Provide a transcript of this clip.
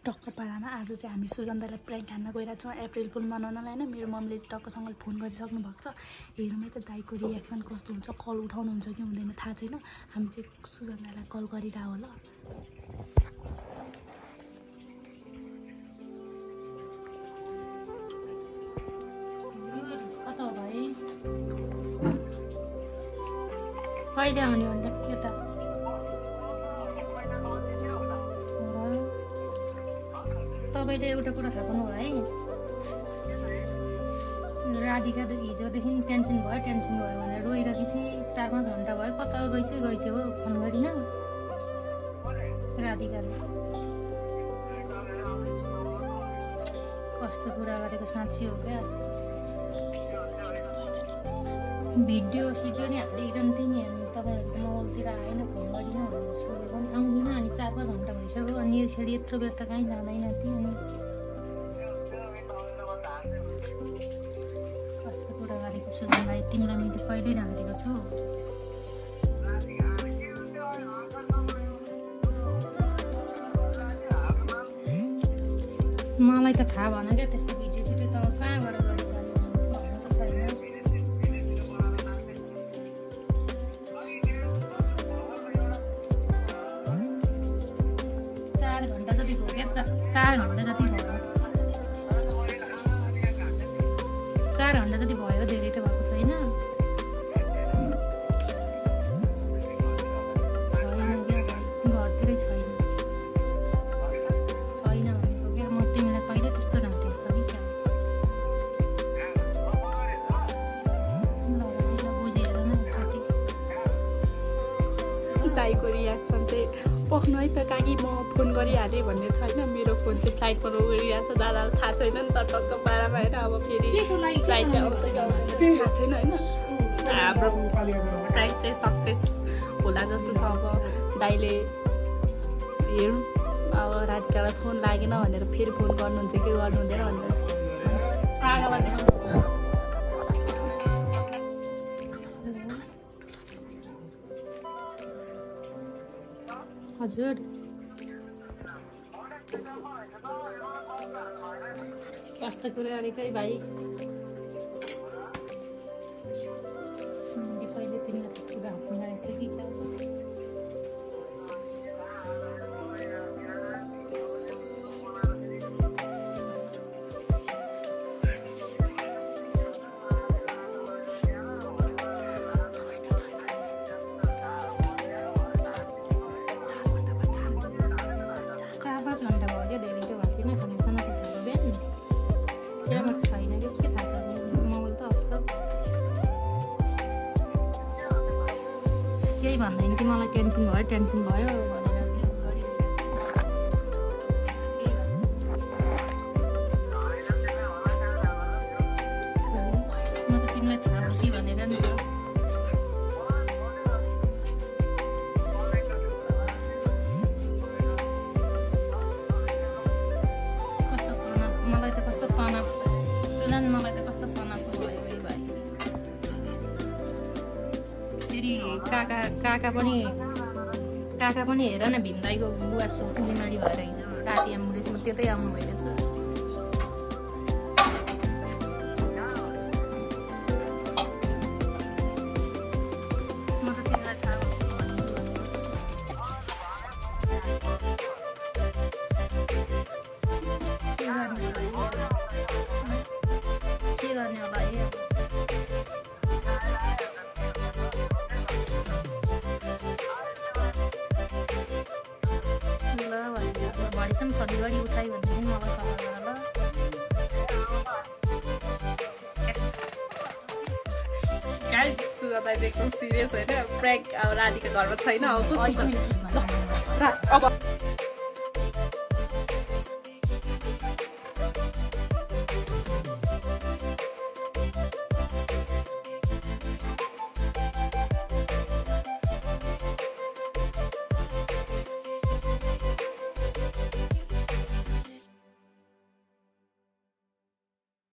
टक्क पारामा आज चाहिँ हामी सुजन दाइलाई प्र्याङ्क हान्न गइरहेको छौँ अप्रिल फुल मनाउनलाई होइन। मेरो मम्मीले टक्कसँगले फोन गरिसक्नु भएको छ। हेरौँ है त दाइको रियाक्सन कस्तो हुन्छ, कल उठाउनुहुन्छ कि हुँदैन थाहा छैन। हामी चाहिँ सुजन दाइलाई कल गरिरह होला। कता हो भाइ? कहिले आउने भन्दा यता तपाईले एउटा कुरा थाहा पाउनु भयो है। राधिका त हिजोदेखि टेन्सन भयो भनेर रोइरहेको थिएँ। 4-5 घन्टा भयो। कता गइछ हो फोन गरिन राधिकाले। कस्तो कुरा गरेको साँच्ची हो क्या। भिडियो सिडियो नि हालिरहन्थेँ नि अनि तपाईँहरूको मोबाइलतिर आएन फोन गरिन भनेर सोधेको पनि आउँदिनँ। अनि 4-5 घन्टा भइसक्यो अनि यसरी यत्रो बेर त कहीँ जाँदैन थिएँ। अनि कस्तो कुरा गरेको सुजन भाइ, तिमीलाई मैले कहिल्यै राखिदिएको छु। मलाई त थाहा भएन क्या त्यस्तो भिडियो सिडियो त कहाँ गएर गरेको भन्नु त छैन। 4 घन्टा जति भयो क्या। 4 घन्टा जति भयो। 4 घन्टा जति भयो। धेरै त भएको छैन। घरतिरै छैन भनेको क्या। म तिमीलाई कहिले त्यस्तो राखेको छ कि क्या। बुझेर न कति दाइको रियाक्सन चाहिँ पख्नु है त। काकी म फोन गरिहालेँ भन्ने छैन। मेरो फोन चाहिँ फ्लाइटमा उडिरहेको छ। दादालाई थाहा छैन नि त टक्क पारामा होइन। अब फेरि फ्लाइट चाहिँ आउँछ कि आउँदैन थाहा छैन होइन। हाम्रो प्राइस चाहिँ सक्सेस होला जस्तो छ। अब दाइले हेरौँ अब राधिकालाई फोन लागेन भनेर फेरि फोन गर्नुहुन्छ कि गर्नु हुँदैन भनेर आगालाई देखाउनु। हजुर कस्तो कुरा गरेको है भाइ। कहिले तिमीलाई त्यस्तो हात लगाएको कि क्या। केही भन्दैन कि मलाई टेन्सन भयो भनेर म त तिमीलाई थाहा हो कि भनेर नि त। मलाई त कस्तो तनाव सुन मलाई त कस्तो तनाव भयो है भाइ। फेरि काका पनि हेर न भीमदाईको बुवा बिमारी भएर हिजो राति एम्बुलेन्समा त्यतै आउनु भइरहेछ। म त तिमीलाई थाहा के गर्ने होला है। भरेसम्म छलीगढी उठाइ भनेदेखि मलाई कल गर ल। गाइस सुजन दाइ एकदम सिरियस होइन। प्र्याङ्क अब राधिका घरमा छैन। अब